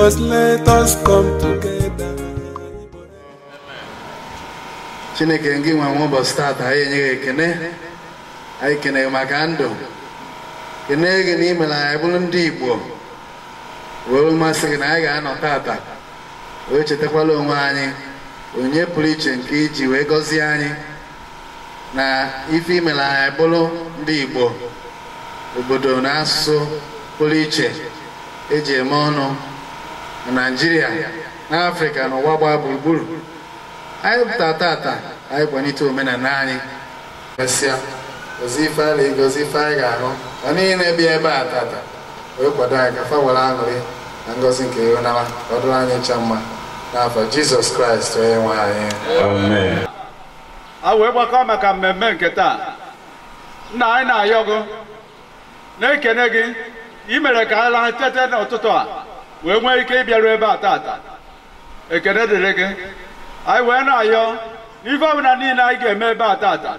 Just let us come together. Chineke ngị nwe ụbọchị tata anyị enye gị ekene, anyị kene maka ndụ, kene gị na imere anyị bụrụ ndị Igbo, wee masị gị na anyị ga-anọ tata wee chetakwala onwe anyị onye pụrụ iche nke iji wee gọzie anyị na ife imere anyị bụrụ ndị Igbo, obodo na asụsụ pụrụ iche eji eme ọnụ na Naịjirịa, na Afrịka, na ụwa gbaa gburugburu. Anyị pụta tata anyị kwalite omenala anyị, mesịa gozi ife anyị, gozi ife anyị ga-ahụ ka niile bịa ebe a tata wee kwado anyị ka fa were aṅụrị na ngọzi nke ịhụnanya ka ọ dịrị anyị ncha mma n'afọ Jizọs Kraịst onye nwe anyị. Amen. A wee gbakọ maka mmemme nke taa. Nna anyị na-ayọ gị, na-ekene gị, ị mere ka anyị laa tete n'ụtụtụ a wee nwee ike ịbịaru ebe a tata. Ekene dịrị gị. Anyị wee na-ayọ n'ife ọbụla niile anyị ga-eme ebe a tata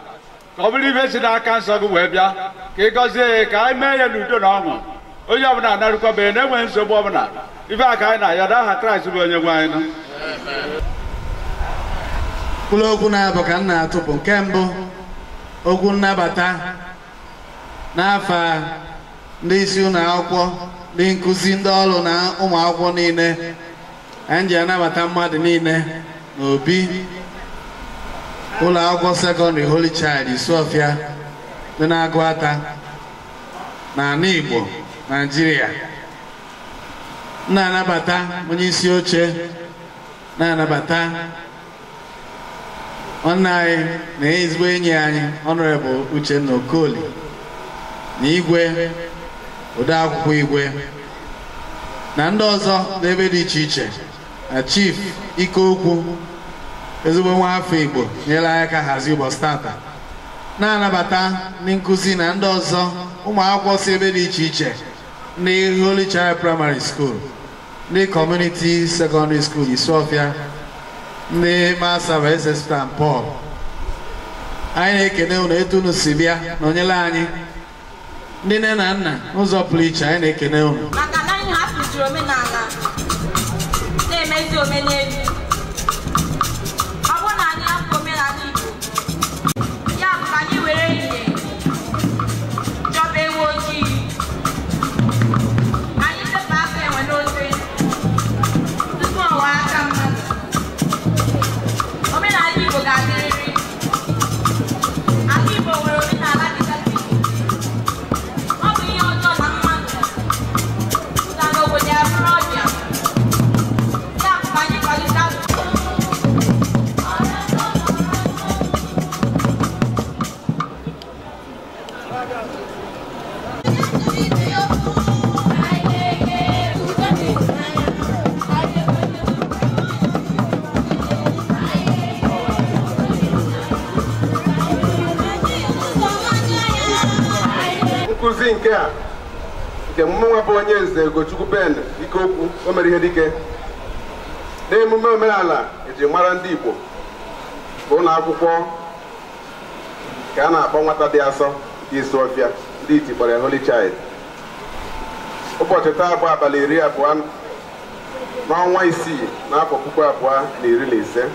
ka ọ bụrụ ife si n'aka nsọ gị wee bịa, ka ị gọzie ya, ka anyị mee ya n'udo na ọṅụ, onye ọbụla anarụkwabeghị na-enweghị nsogbu ọbụla. Ife a ka anyị na-ayọ n'aha Kraịst bụ onye nwe anyị nọ. Mkpụrụ okwu na-abụ ka m na-atụpụ. Nke mbụ, okwu nnabata n'afa ndị isi ụlọ akwụkwọ, ndị nkụzi, ndị ọrụ na ụmụ akwụkwọ niile. Anyị ji anabata mmadụ niile n'obi ụlọ akwụkwọ sekọndịrị Holy Child Isuofia dị n'Agụata n'ala Igbo, Naịjirịa. Na-anabata onye isi oche, na-anabata nwanne anyị na ezigbo enyi anyị Honorable Uchenna Okoli na igwe odeakwụkwọ igwe na ndị ọzọ n'ebe dị iche iche, na Chief Ikeokwu, ezigbo nwa afọ Igbo nyere anyị aka hazie ụbọchị tata. Na-anabata ndị nkụzi na ndị ọzọ, ụmụ akwụkwọ si ebe dị iche iche, ndị Holy Child Primary School, ndị Community Secondary School Isuofia, ndị Masava SS St. Paul. Anyị na-ekene unu etu unu si bịa na onyere anyị, ndị nne na nna n'ụzọ pụrụ iche, anyị na-ekene unu. Maka na anyị hapụziri omenala na-emezi omenelu, ọ bụrụ na anyị hapụ omenala Igbo, ya bụ ka anyị were ihe chọba ewu ojii, anyị sepụ aka enwe n'ofe tupu ọwa aka mmadụ. Omenala Igbo ga-adịrịrị. Ala Igbo nwere omenala dịgasị iche. Ọ bụ ihe ọjọọ na mmadụ na n'obodo ya bụrụ ọbịa. Ya bụ ka anyị kwalite asụsụ. Nkụzi nke a nke mụnwa bụ onye nze Ugochukwu Ben Ikeokwu o mere ihe dike n'emume omenala eji mara ndị Igbo bụ ụlọ akwụkwọ ka a na-akpọ nwata dị asọ nke Isuofia, ndị iti kpọrọ ya Holy Child. Ụbọchị taa bụ abalị 20 n'ọnwa isii n'afọ 2015.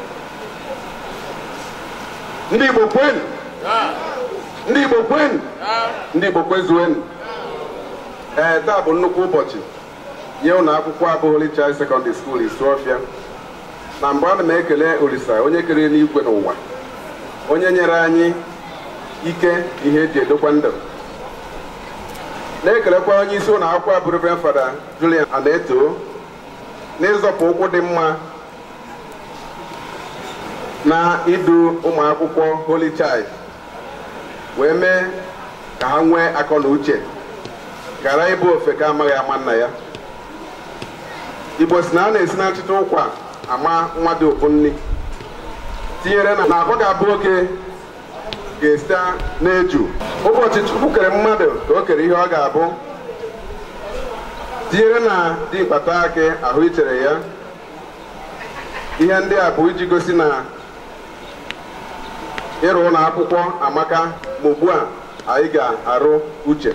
Ndị Igbo kwenu! Ndị Igbo kwenu! Ndị Igbo kwezuenu! Ee, taa bụ nnukwu ụbọchị nye ụlọ akwụkwọ abụ Holy Child Secondary School Isuofia. Na mbụ ana m ekele Olisa onye kere n'igwe n'ụwa, onye nyere anyị ike ihe eji edokwa ndụ. Na-ekelekwa onye isi ụlọ akwụkwọ bụ Reverend Fada Julian Anaeto n'ịzọpụ ụkwụ dị mma na idu ụmụ akwụkwọ Holy Child wee mee ka ha nwee akọ na uche, ghara ịbụ ofe ka amaghị ama nna ya. Igbo si na a na-esi na nchịta ụkwa ama nwa dị ụbụ nni, tinyere na akọ ga-abụ oke ga-esite n'eju. Ụbọchị Chukwu kere mmadụ ka o kere ihe ọ ga-abụ, tinyere na dimkpata akị ahụ ichere ya. Ihe ndị a bụ iji gosi na ịrụ ụlọ akwụkwọ amaka, ma ugbu a anyị ga-arụ uche.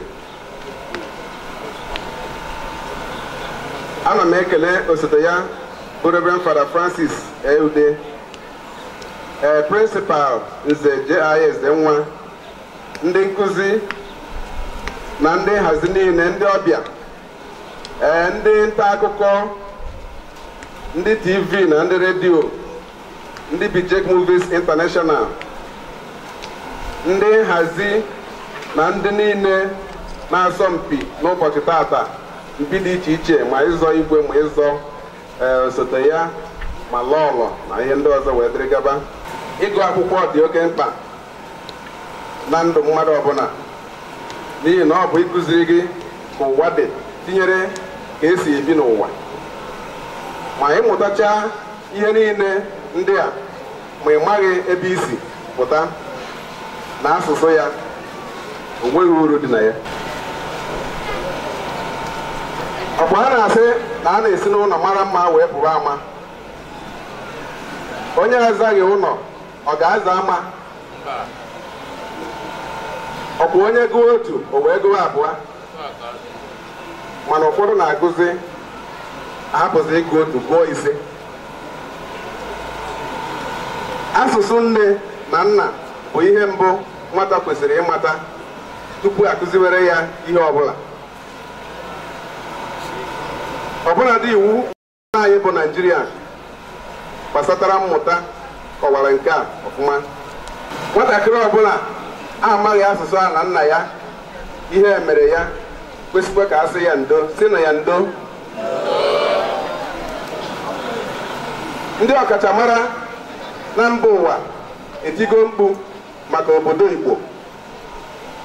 Ana m ekele osote ya bụ Reverend Father Francis Eude, ee Principal Nze J.I.S. Nwa, ndị nkụzi na ndị nhazi niile, ndị ọbịa, ee ndị nta akụkọ, ndị TV na ndị redio, ndị Bijek Movies International, ndị nhazi na ndị niile na-asọ mpi n'ụbọchị tata, mpi dị iche iche, ma ịzọ igwe ma ịzọ osote ya ma lọlọ na ihe ndị ọzọ wee dịrị gaba. Ịgụ akwụkwọ dị oke mkpa na ndụ mmadụ ọbụla, n'ihi na ọ bụ ịkụziri gị ka ụwa dị, tinyere ka esi ebi n'ụwa. Ma ịmụtacha ihe niile ndị a ma ị maghị ebe isi pụta na asụsụ ya, o nweghị uru dị na ya. Ọkwa a na-asị na a na-esi n'ụlọ mara mma wee pụrụ ama. Onye azaghị ụlọ ọ ga-aza ama? Ọkwa onye gụọ otu o wee gụọ abụọ, mana ụfọdụ na-agụzi ahapụzi ịgụ otu gụọ ise. Asụsụ nne na nna bụ ihe mbụ nwata kwesịrị ịmata tupu akụziwere ya ihe ọbụla. Ọbụladị iwu anyị bụ Naịjirịa gbasatara mmụta kọwara nke a ọfụma. Nwatakịrị ọbụla amaghị asụsụ ala nna ya, ihe mere ya kwesịkwa ka a sị ya ndo, si na ya ndo. Ndị ọkachamara na mba ụwa etigo mkpu maka obodo Igbo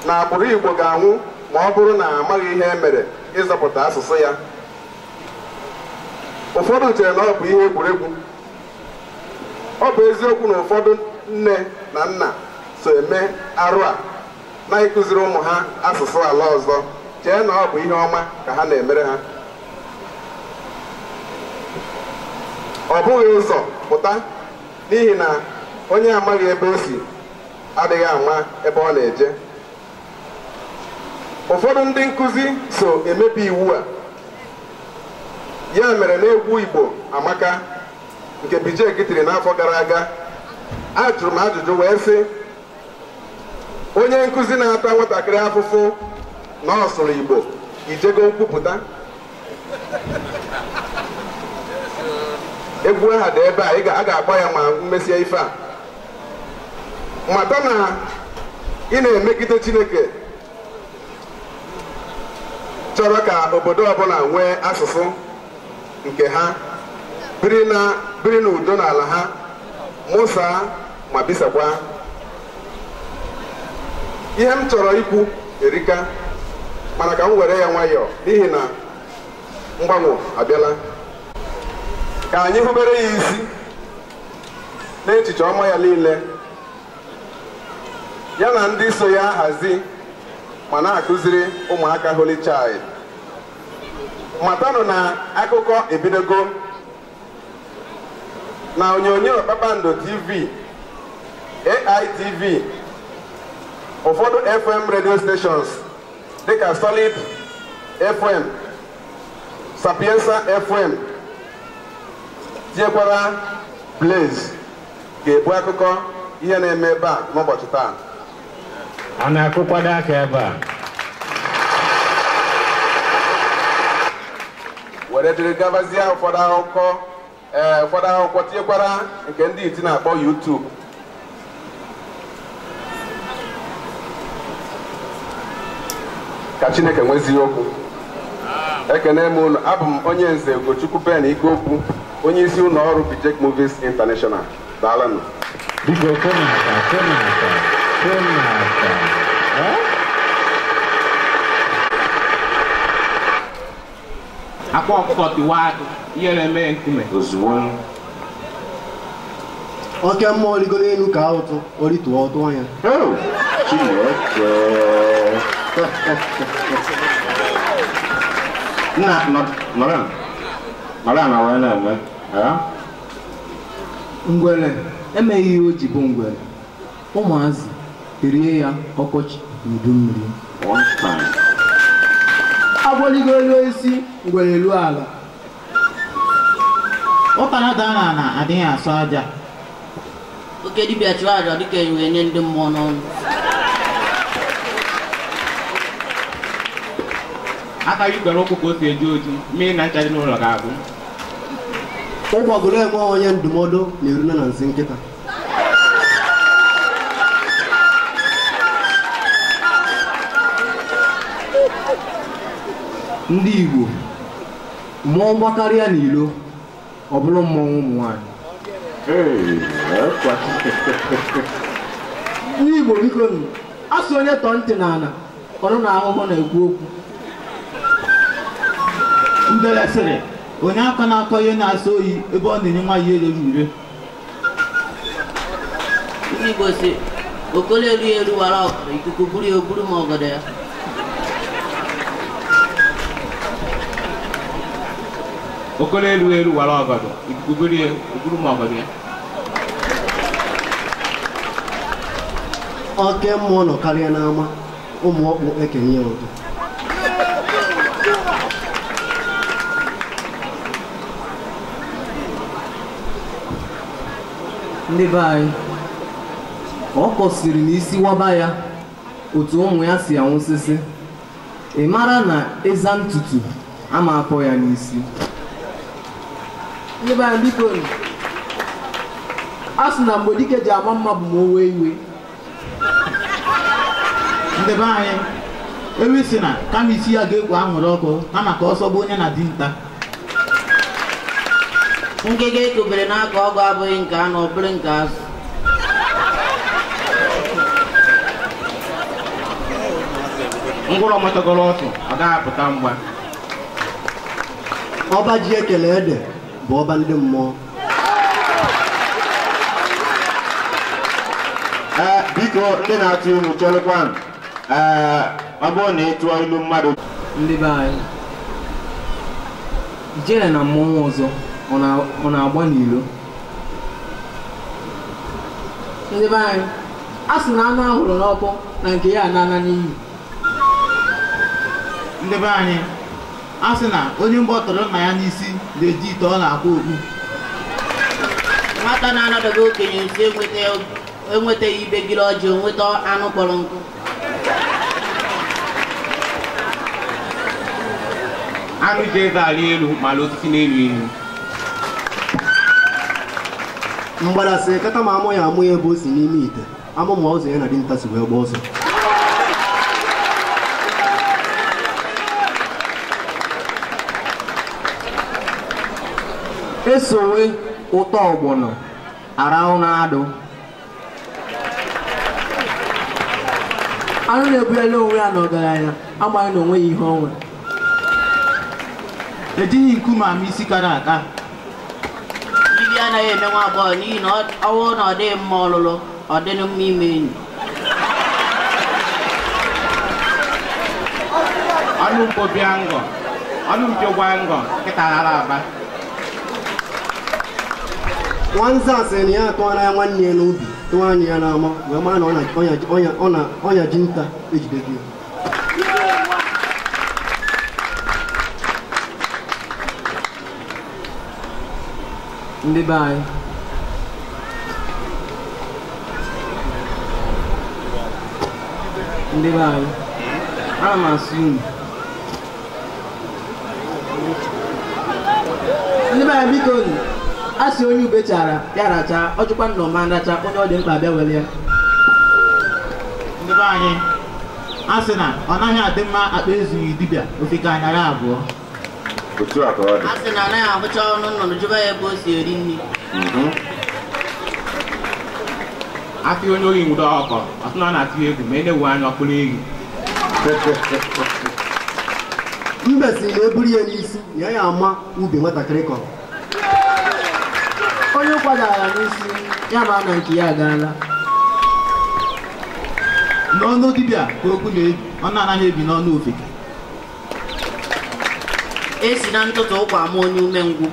na agbụrụ Igbo ga-anwụ ma ọ bụrụ na amaghị ihe e mere ịzọpụta asụsụ ya. Ụfọdụ chere na ọ bụ ihe egwuregwu. Ọ bụ eziokwu na ụfọdụ nne na nna so eme arụ a na-ịkụziri ụmụ ha asụsụ ala ọzọ, chee na ọ bụ ihe ọma ka ha na-emere ha. Ọ bụghị ụzọ pụta, n'ihi na onye amaghị ebe o si adịghị ama ebe ọ na-eje. Ụfọdụ ndị nkụzi so emebi iwu a. Ya mere na egwu Igbo Amaka nke Bijek tiri n'afọ gara aga, ajụrụ m ajụjụ wee sị, onye nkụzi na-ata nwatakịrị afụfụ na ọ sụrụ Igbo, ijego nkwupụta? Egwu aha dị ebe a, a ga-akpọ ya ma mmesie ife a. Mata na ị na-emegide Chineke chọrọ ka obodo ọbụla nwee asụsụ nke ha, biri n'udo n'ala ha, mụsaa ma bisakwa. Ihe m chọrọ ikwu erika, mana ka m were ya nwayọọ n'ihi na mgbanwe abịala. Ka anyị hụbere ya isi n'echiche ọma ya niile, ya na ndị so ya hazi ma na-akụziri ụmụaka Holy Child. Matanụ na akụkọ ebidogo na onyonyo Kpakpando TV, AITV, ụfọdụ FM radio stations dịka Solid FM, Sapienza FM, tinyekwara Blaze ga-ebu akụkọ ihe na-eme ebe a n'ụbọchị taa. A na-akụkwado aka ebe a were dịrị gabazie ụfọdụ akụkọ, ụfọdụ akwụkwọ tinyekwara nke ndị iti na-akpọ YouTube. Ka Chineke nwezie okwu. Ekene m unu, abụ m onye nze Ugochukwu Ben Ikeokwu, onye isi ụlọ ọrụ Bijek Movies International. Daalụnụ. Biko kụnata kụnata kụnata. Akwa ọkụkọ tiwa akụ, ihe na-eme nkume. Ozugbo. Oke mmụọ rigoro elu ka ụtụ, orituo ọtụ anya. Chineke. Nna nọrọ na wee na-eme. Ngwere emeghị ihe o ji bụ ngwere. Ụmụazị erie ya ọkọchị n'udu mmiri. Agwọligo elu isi, ngwere elu ala. Ụtara daa n'ala adịghị asọ aja. Oke dibịa chụọ aja dịka enwe nye ndị mmụọ n'ọnụ. Aka ikpere ụkwụ ka o si eji oji, mmiri na ncha dị n'ụlọ ga-agwụ. Ụgbọgụrụ enwe onye ndụmọdụ na-eruna na nsị nkịta. Ndị Igbo mmụọ gbakarịa n'ilo ọ bụrụ mmọnwụ ụmụ nwaanyị. Ndị Igbo biko nụ, a sị onye tọọ ntị n'ala ọnụ na ahụhụ na-ekwu okwu. Udele sịrị onye aka na-akọ ihe na-asọ oyi ebe ọ na-enye nwa ya ere ure. Ndị Igbo sị okolo erughị eru wara ọgọdọ, ikuku buru ya o buru ma ọgọdọ ya. Okolo erughị eru wara ọgọdọ, ikuku buru ya o buru ma ọgọdọ ya. Oke mmụọ nọ karịa n'ama, ụmụ ọkpụ ekenye ya ụtọ. Ndị be anyị, ọ kọsiri n'isi waba ya otu ụmụ ya si anwụsịsị, ị mara na ịza ntutu ama afọ ya n'isi. Ndị be anyị biko nụ, a sị na mgbe dike ji ama mma bụ ma o wee iwe. Ndị be anyị, ewi sị na kama isi ya ga-ekwo anwụrụ ọkụ kama ka ọ sọgbuo onye na dinta. Ngịga ekobere n'aka ọgụ abụghị nke anụ ọ bụrụ nke azụ. Ngwụrọ matagoro ọsụ ọ gaghị apụta mgba. Ọba ji ekele ede bụ ọba ndị mmụọ. Biko ndị na-atụ ilu chelụkwanụ. Ọ bụrụ na ị tụọ ilu mmadụ. Ndị be anyị, ijele na mmọnwụ ọzọ ọ na-agba n'ilo. Ndị be anyị, a sị na anụ ahụrụ n'ọkụ na nke ya anana n'iyi. Ndị be anyị, a sị na onye mgbọ tọrọ nna ya n'isi na-eji ite ọ na-akwa okpu. Nwata na-anọdebe okenye nso enwetaghị ibegiri ọjị, onweta anụ kpọrọ nkụ. Anụ ji eze arị elu mara osisi na-elu ilu. Mgbada sị kata ma amụ ya amụ ya ebe o si n'ime ite, amụ ma ụzọ ya na dinta si wee gbaa ọsọ. Esowe ụtọ ọgbọnọ arahụ na-adụ. Anụ na-ebulele onwe ya n'ọgaranya amaghị na onweghị ihe ọ nwere. Ejighị nkume ama isi kara aka. Dibịa anaghị eme nwa agbọghọ n'ihi na ọ bụrụ na ọ dịghị mma ọlụlụ, ọ dịghị mma ime enyi. Ọnụ mkpo bịa ngọ, ọnụ mpio gwa ngọ, nkịta ghara aba. Nwanza sị na ya atụọla ya nwanne ya n'ubi, tụọ anya ya n'ama, wee mara na ọnya ji nta ejidego ya. Ndị be anyị, ndị be anyị, ana m asị unu. Ndị be anyị biko nụ, a sị onye ube chara ya rachaa, ọ jụkwa nna ọma nracha, onye ọ dị mkpa bịa were ya. Ndị be anyị, a sị na ọ naghị adị mma akpa ezughị dibịa ofeke anyara abụọ. Otu a ka ọ dị. A sị na anaghị ahụcha ọnụ nnụnụ jụba ya ebe o si eri nri. Asị onye ohi nwụdo ọkọ, ọ sị na ọ na-atụ egwu ma e na-ewu anya ọkụrụ ehi. Mbe sị na eburu ya n'isi na ya ama ubi nwatakịrị kọrọ. Onye kwadara n'isi ya ma na nke ya agaala. N'ọnụ dibịa ka okwu na-ebi, ọ na-anaghị ebi n'ọnụ ofeke. Esi na ntụtụ ụkwa ama onye umengwụ.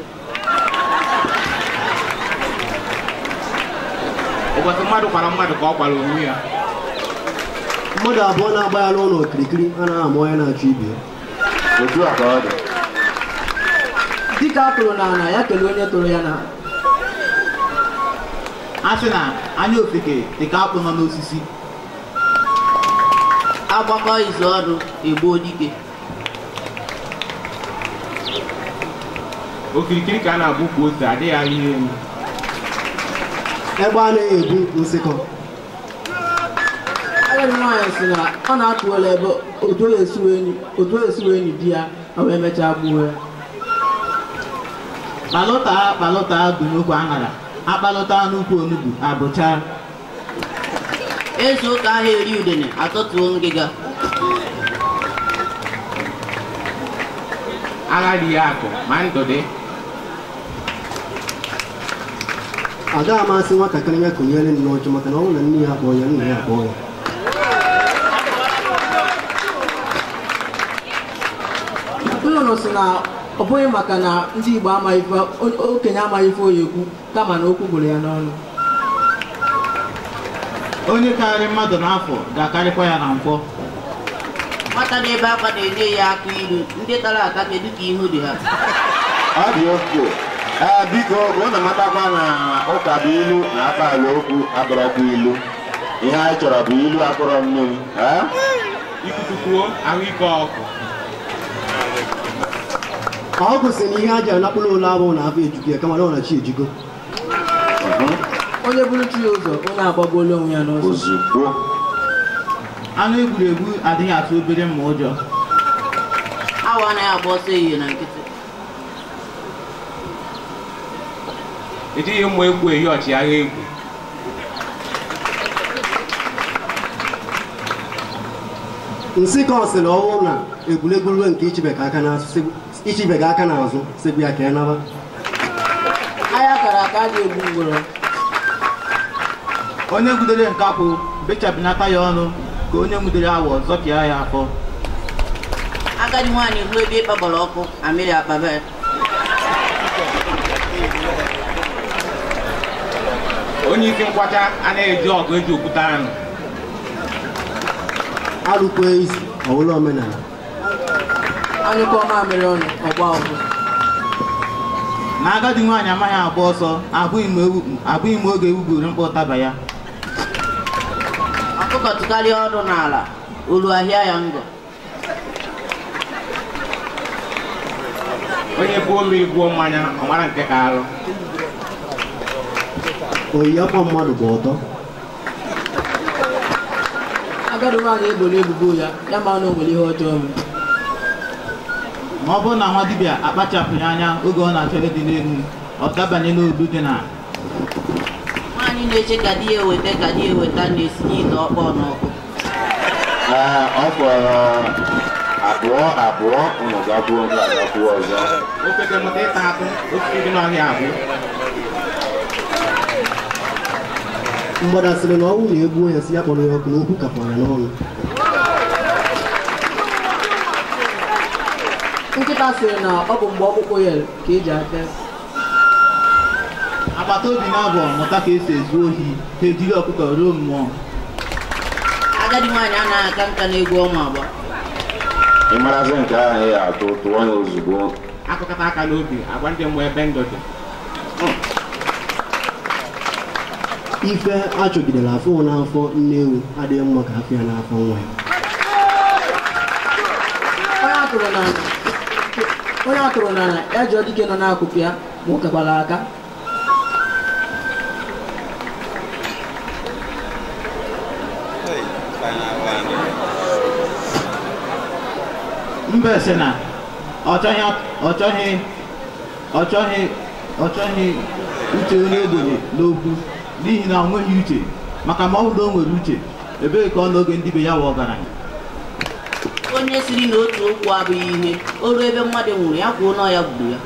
Ụbọchị mmadụ kwara mmadụ ka ọ kwara onwe ya. Mmadụ abụọ na-agba ya n'ụlọ okirikiri anaghị ama onye na-achọ ibe ya. Otu a ka ọ dị. Dike a tụrụ n'ala ya kelee onye tụrụ ya n'ala. A sị na anya ofeke dị ka akpụ nọ n'osisi. Agbakọ izu ọrụ egbuo dike. Okirikiri ka a na-agba ukwu ose adịghị ahụ ihe elu. Egbe anaghị ebu nsịkọ. Agadi nwaanyị sị na ọ na-atụwela ebe otu o esi wee enyi di ya o wee mechaa gbuo ya. Kpalụta kpalụta bụ n'ukwu aṅara, akpalụta n'ukwu onugbu abụcha. Eze ụka ahụ eri udene atọtuo ngịga. Agha rie akụ ma ndụ dị. Ada amasị nwatakịrị ya kụnyere nne ọchụ maka na ọ bụrụ na nne ya akpọọ ya, nna ya akpọọ ya. Nnụnụ sị na ọ bụghị maka na ndị Igbo amaghị ife okenye amaghị ife oyi ekwu kama na okwu gwụrụ ya n'ọnụ. Onye karịrị mmadụ n'afọ ga-akarịkwa ya na nkwọ. Nwata na-ebe akwa na-enye ya akụ ilu, ndị tara ata kedu ka ihu dị ha. Ọ dị oke. Ee, biko ka unu matakwa na ụka bụ ilu na akpaala okwu abụrọkwa ilu. Ihe anyị chọrọ bụ ilu akpọrọ mmiri. Ikuku kwuo ahụike ọkụ. Ọ kwụsị na ihe aja anakpụrụ ụlọ abụọ na afọ ejugo ya kama na ọ na chi ejugo. Onye buru chi ya ụzọ, onye agbagbuola onwe ya n'ọsọ. Ozugbo. Anụ egwuregwu adịghị atụ obere mma ụjọ. Awọ anaghị agba ọsọ ehihie na nkịtị. Ejighị mma egwu ehi ọchịagha egwu. Nsịkọ sịrị ọnwụ na egwuregwu ruo nke ichibega aka n'azụ sịbụ ya ka ya naba. Ahịa kara aka adịghị egbu ngwụrọ. Onye gwudere nkakwụ bechabinata ya ọnụ ka onye nwudere awọ zọpịa ya afọ. Agadi nwaanyị hụ ebe ịkpa gbara ọkụ, amịrị akpaba ya. Onye isi nkwacha anaghị eji ọgụ eji okwute anụ. Alụkwa isi ọwụla omenala. Anyụkọ mamịrị ọnụ ọgba ọgụ. Na agadi nwaanyị amaghị agba ọsọ abụghị m oge ewu gburu mkpọ ụtaba ya. Ọkụkọ tụkarịa ọdụ n'ala, olu ahịa ya ngọ. Onye buo mmiri buo mmanya ọ mara nke ka alụ. Oyi akwa mmadụ bụ ọtọ. Agadi nwaanyị eboro ebubo ya, ya ma na o nwere ihe ọjọọ mere. Ma ọ bụrụ na nwa dibịa akpachapụghị anya oge ọ na-achọ ịdị n'elu, ọ dabanye n'odu dị na. Nwaanyị na-eche ka di ya eweta ka di ya eweta na-esinye ite ọkpọọ n'ọkụ. Ee, ọ fọrọ abụọ abụọ unu gakwuo ndị agakwuo ọzọ. Ofeke mụta ịta atụ, osisi dị n'ọhịa abụ. Mgbada sịrị na ọnwụ na-egbuo ya si ya kpọrọ ya ọkụ n'okwu kapọrọ ya n'ọnụ. Nkịta sịrị na ọ bụ mgbe ọkpụkpụ ya ka eji ata. Agbata obi na-abụ mụta ka esi ezu ohi ka ejiri ọkụkọ ruo mmụọ. Agadi nwaanyị anaghị aka nka n'egwu ọma agba. Ị marazi nke ahụ ya atụ tụọ ya ozugbo. Akụkọta aka n'obi agwa ndị mmụọ ebe ndụ dị. Ife achọgidere afọ n'afọ nne ewu adịghị mma ka afọ ya n'afọ nwa ya. Onye a tụrụ n'ala ya jụọ dike nọ n'akụkụ ya ma ọ kakwara aka. Mbe sị na ọ chọghị uche onye ogbenye n'okwu n'ihi na o nweghị uche, maka ma ọ bụrụ na o nwere uche ebee ka ọ n'oge ndị be ya wụ ọgaranya. Onye siri na otu okwu abụghị ihe, o ruo ebe mmadụ nwụrụ ya kwuo na ya gburu ya.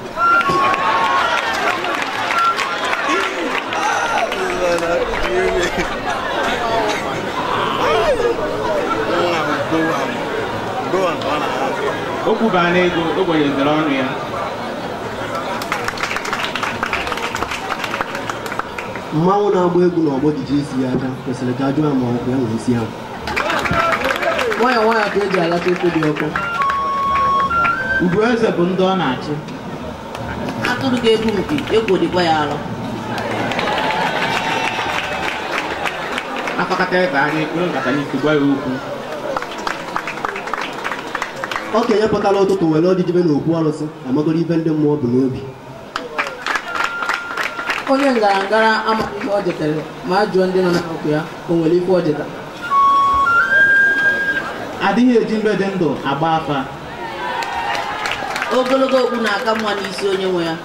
Okwu baa n'ego, ogbenye zere ọnụ ya. Mmanwụ na-agba egwu n'ọgbọ jiji isi ya aka kwesịrị ka a jụọ ya ma ọ bụ ya nwere isi ahụ. Nwayọọ nwayọọ ka eji alata ofe dị ọkụ. Ugo eze bụ ndị ọ na-achị. Atụrụ ga-ebu mpi, egwu dịkwa ya alọ. Afakata eze anya ekpuru nkata n'isi gwa ya okwu. Okenye pụtara ụtụtụ were ọjị jebe n'okwu arụsị amagoro ife ndị mmụọ bụ n'obi. Onye ngarangara amaghị ihe ọ jetere ma a jụọ ndị nọ n'akụkụ ya o nwere ife ọ jeta. Adịghị eji mbe dị ndụ agba afa. Ogologo okpu na-aka mma n'isi onye nwe ya.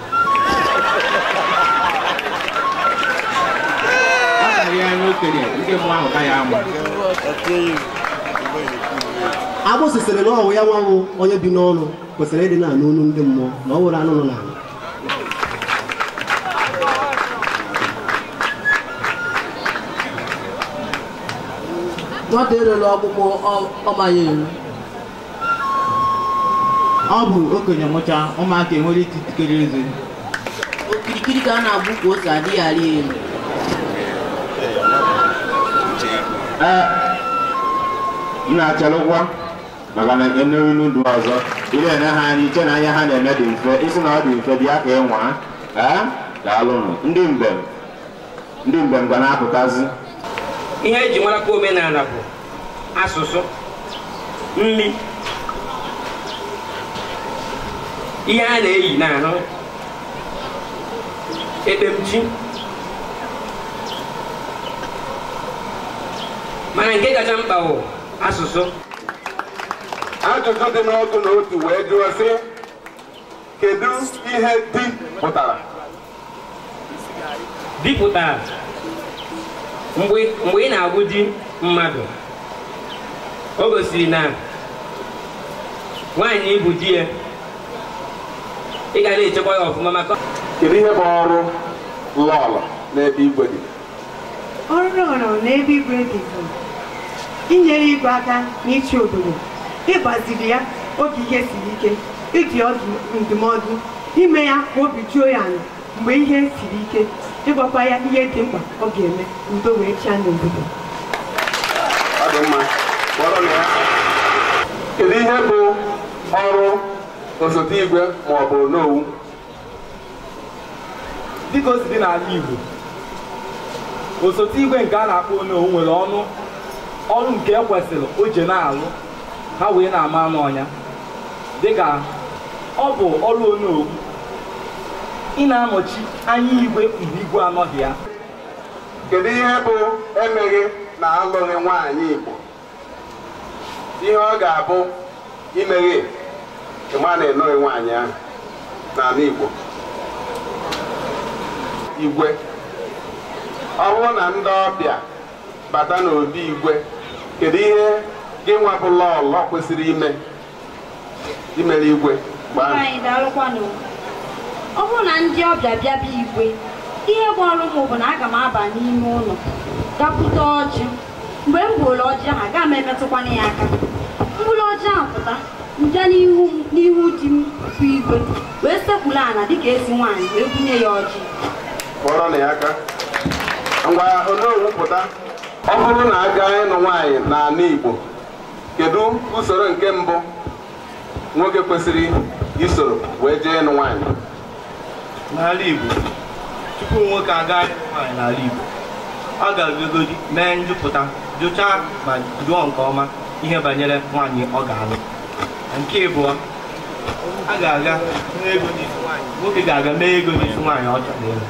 Ọ karịa anya okenye ndị mmụọ ahụ ka ya amụ. Agbụsị sịrị na ọwụ ya nwanwụ onye bi n'ọnụ kwesịrị ịdị na-anụ olu ndị mmụọ na ọ wụrụ anụ nọ n'ala. Nwata erela ọkpụkpụ ọ maghị eru. Ọ bụ okenye mụcha ụmụaka enwere ike itikere eze. Okirikiri ka a na-agba ukwu ose adịghị arị elu. M na-achalụkwa maka na enere ndụ ọzọ ị na-ene ha anya iche na anya ha na-eme dị mfe isi na ọ dị mfe bịa ka ị nwaa. Ee, daalụnụ. Ndị mbem ga na-apụtazi. Ihe eji marakwa omenala bụ asụsụ, nri, ihe a na-eyi n'ahụ, ekpemchi. Mana nke kacha mkpa bụ asụsụ. Ajụjụ dị n'ọgụ na otu wee jụọ sị, kedu ihe di pụtara? Di pụtara mgbe ị na-agụ di mmadụ, o gosiri na nwaanyị ịbụ di ya, ị ga na-echekwa ya ọfụma maka. Kedu ihe bụ ọrụ lọlọ n'ebe igwe dị? Ọrụ lọlọ n'ebe igwe dị bụ inyere igwe aka n'ịchị obodo, ịgbaziri ya oge ihe siri ike, ịdị ọdụ ndụmọdụ, ime ya ka obi juo ya ala mgbe ihe siri ike, ịgwakwa ya ihe dị mkpa ọ ga-eme udo wee chịa n'obodo. Ọ dị mma. Kpọrọ na ya. Kedu ihe bụ ọrụ osote igwe ma ọ bụ onowu? Dịka o si dị n'ala Igbo, osote igwe nke a na-akpọ onowu nwere ọrụ nke e kwesịrị o je na-alụ ha wee na-ama anụ ọnya. Dịka ọ bụ ọrụ onowu ị na-anọchi anya igwe mgbe igwe anọghị ya. Kedu ihe bụ emeghị na alụghị nwaanyị Igbo? Ihe ọ ga-abụ imeghe ịma na ịnụghị nwaanyị ahụ n'ala Igbo. Igwe, ọ bụrụ na ndị ọbịa bata n'obi igwe, kedu ihe gị nwa bụ lọlọ kwesịrị ime imere igwe mgbe ahụ? Ọ bụrụ na ndị ọbịa bịa bịa igwe, ihe bụ ọrụ m bụ na aga m aba n'ime ụlọ gakwute ọjị. Mgbe m gburu ọjị ahụ, aga m emetụkwana ya aka. Mkpụrụ ọjị ahụ pụta, m bịa n'ihu di m bụ igwe wee sekpuru ala dịka ezi nwaanyị wee bunye ya ọjị. Kpọrọ na ya aka. Ngwa onowu pụta. Ọ bụrụ na a gaa ịnụ nwaanyị n'ala Igbo, kedu usoro nke mbụ nwoke kwesịrị isoro wee jee ịnụ nwaanyị? N'ala Igbo, tupu nwoke aga ịnụ nwaanyị n'ala Igbo, ọ ga-abịagodi mee njụpụta, jụchaa ma jụọ nke ọma ihe banyere nwaanyị ọ ga-alụ. Nke ịbụọ, a ga-aga mee ego n'isi nwaanyị. Nwoke ga-aga mee ego n'isi nwaanyị ọ chọrọ ịlụ.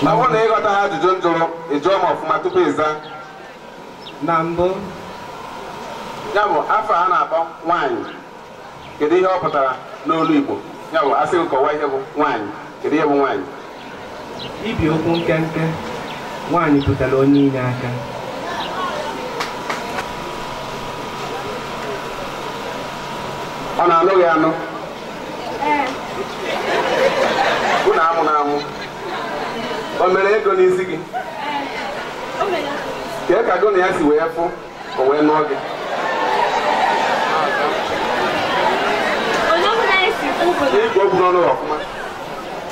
Ma ọ bụrụ na ịghọta ha ajụjụ m jụrụ, ị jụọ m ọfụma tupu ị zaa. Na mbụ, ya bụ afọ a na-akpọ nwaanyị, kedu ihe ọ pụtara n'olu Igbo? Ya bụ asị gị kọwaa ihe bụ nwaanyị, kedu ihe bụ nwaanyị? Ibi okwu nkenke, nwaanyị pụtara onye inye aka. Ọ na-anụ gị anụ? Unu amụ na amụ. O mere ego n'isi gị? Kee ka gụ na ya si wee fụ o wee nụọ gị? Igwe okwu n'ọnụ ọfụma.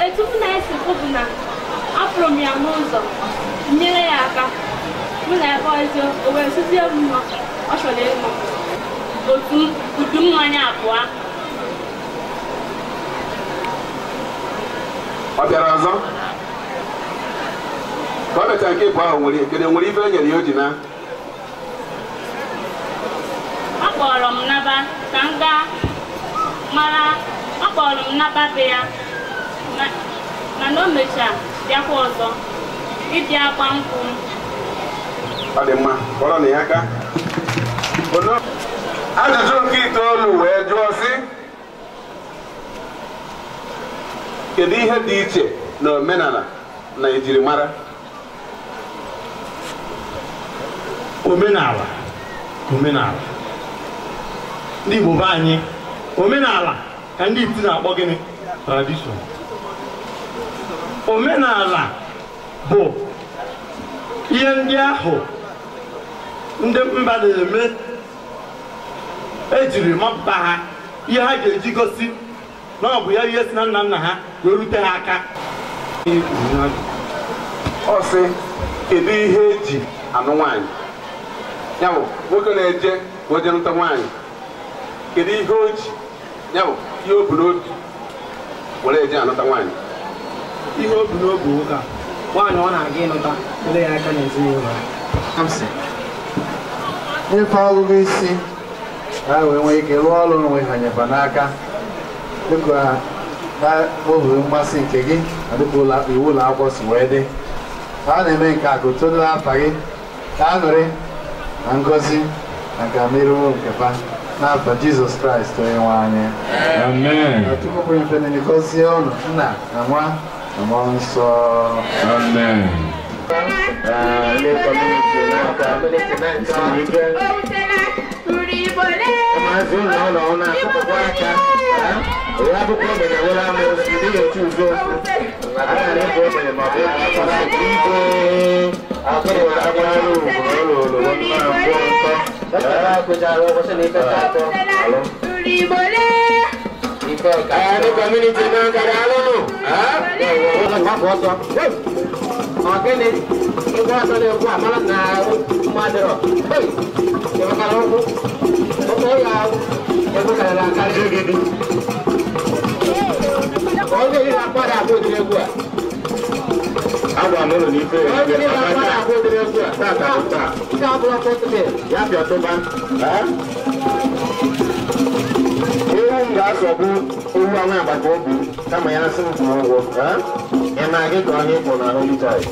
Etu m na-esi kwu bụ na afụrụ m ya n'ụzọ, nyere ya aka, mụ na ya kọzie, o wee sizie m nọ, ọ chọrọ ịnụ. Otu udu mmanya abụọ Ọ bịara ọzọ ka ọ bịachara nke ịbụ ahụ nwere kedu nwere ife e nyere ya o ji na Ọ kpọrọ m naba ka m gaa mara ọ kpọrọ m naba be ya mana o mechaa bịakwa ọzọ ịbịa gba nkwụ m. Ọ dị mma, kpọrọ na ya aka. Ajụjụ nke itoolu wee jụọ sị, kedu ihe dị iche na omenala na ejirimara? Omenala omenala ndị Igbo be anyị, omenala ka ndị iti na-akpọ gịnị? Tradition. Omenala bụ ihe ndị ahụ ndị mba na-eme ejiri mapụta ha, ihe ha ga-eji gosi na ọ bụ ya ihe si na nna nna ha wee rute ha aka. Ọ sị, kedu ihe eji anụ nwaanyị? Ya bụ nwoke na-eje ka o jee nụta nwaanyị, kedu ihe o ji? Ya bụ ihe o bu n'obi were eje anụta nwaanyị. Ihe o bu n'obi nwoke a, nwaanyị ọ na-aga ịnụta ele ya aka n'ezinụlọ ya. N'ife ọgụgụ isi ha wee nwee ike rụọ ọrụ onwe ha nyefa n'aka dịka na ohu mmasị nke gị na dịka iwu ụlọ akwụkwọ si wee dị. Ha na-eme nke a ka otu dị n'afa gị ka aṅụrị na ngọzi na nke merụrụ nke fa n'afa Jizọs Kraịst onye nwe anyị. Amen. Na Chukwu pụrụ mfe niile gọzie ụnụ nna na nwa na mmụọ nsọ. Amen. Ndị kọmuniti n'aka siri ike. Maazị ụlọ ụlọ ọ na-akụpụkwa aka. Onye akwụkwọ ogbenye nwere amoosu dịghị eche uzo okwu. Akara ịbụ ogbenye ma ọ bụ ịbụ akpara igwe. Akụrụ agbara ugwu ụlọ ụlọ mma mbụ ntọ. Ndị kọmuniti n'aka daalụnụ. Ọgịnị ịgba ọsọ na-ekwu amara na mmadụ ịmakara ụkwụ ụkwụ ya ekwekara akarị onye iri na-akwado abụ ụdịrị egwu a. Agwa m ụlọ n'ife onye iri na-akwado abụ ụdịrị egwu a. Tata bụ taa. Nke a bụrụ ọkụ Ya bịa tụba. Ewu m ga-asọgbu ewu anwụ agbata obi kama ya sị m kwụọ ụgwọ. Ị na-agị ka onye kwụ na Holy Child.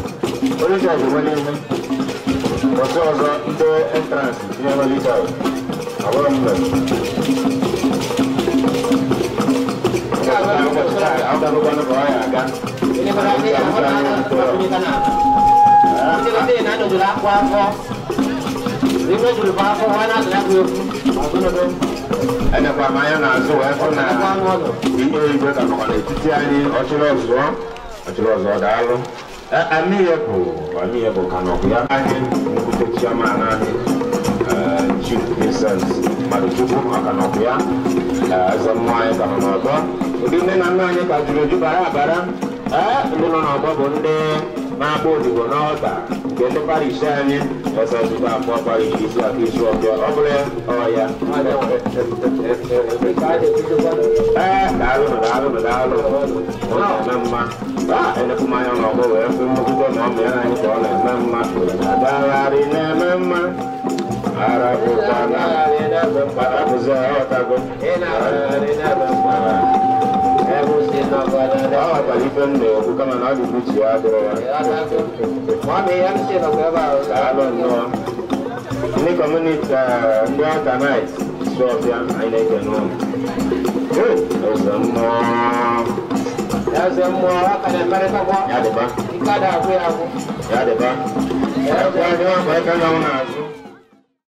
Holy Child bụ onye nwe. Ọsọ ọzọ ndị entrance tinye Holy Child. Ọ bụrụ m mere. Ọ ga-abụkwanụ ka ọ ya aga. Enekwa m anya n'azụ wee fụ na ihe igwe ka nọkwa n'etiti anyị ọchịrị ọzụọ ọchịrị ọzụọ daalụ. Amịya bụ ka nọkwa ya anyị nkwute chiaman anyị Chief Vincent Maduchukwu maka nọkwa ya. Eze mmụọ anyị ka nọ n'ọgbọ. Ndị nne na nna anyị ka juru eju bara abara. Ndị nọ n'ọgbọ bụ ndị na-agba odibo n'ọta nke ndị parish anyị ese zụta abụọ parish isi aka isi ọbịa ọ bụla ọya. Daalụnụ daalụnụ daalụ. Ọ na-eme mma. Enekwu m anya n'ọgbọ wee fụ mmekwute na ọmụ ya anyị ka ọ na-eme mma. Adagharị na-eme mma. Arabụkwana arabụzi ọtago. Ọ ghọtara ife m na-ekwu kama na ọ dị uche ya adịrọ ya. Daalụ nnọọ. Ndị kọmuniti ndị ọta nait si ọbịa anyị na-ekene ụnụ. Eze mmụọ. Eze mmụọ aka na-emerịtakwa. Ya dịba. Ike ada agwụ ya agwụ. Ya dịba. Ekwe anyị ọkwa aka na ọ na-azụ.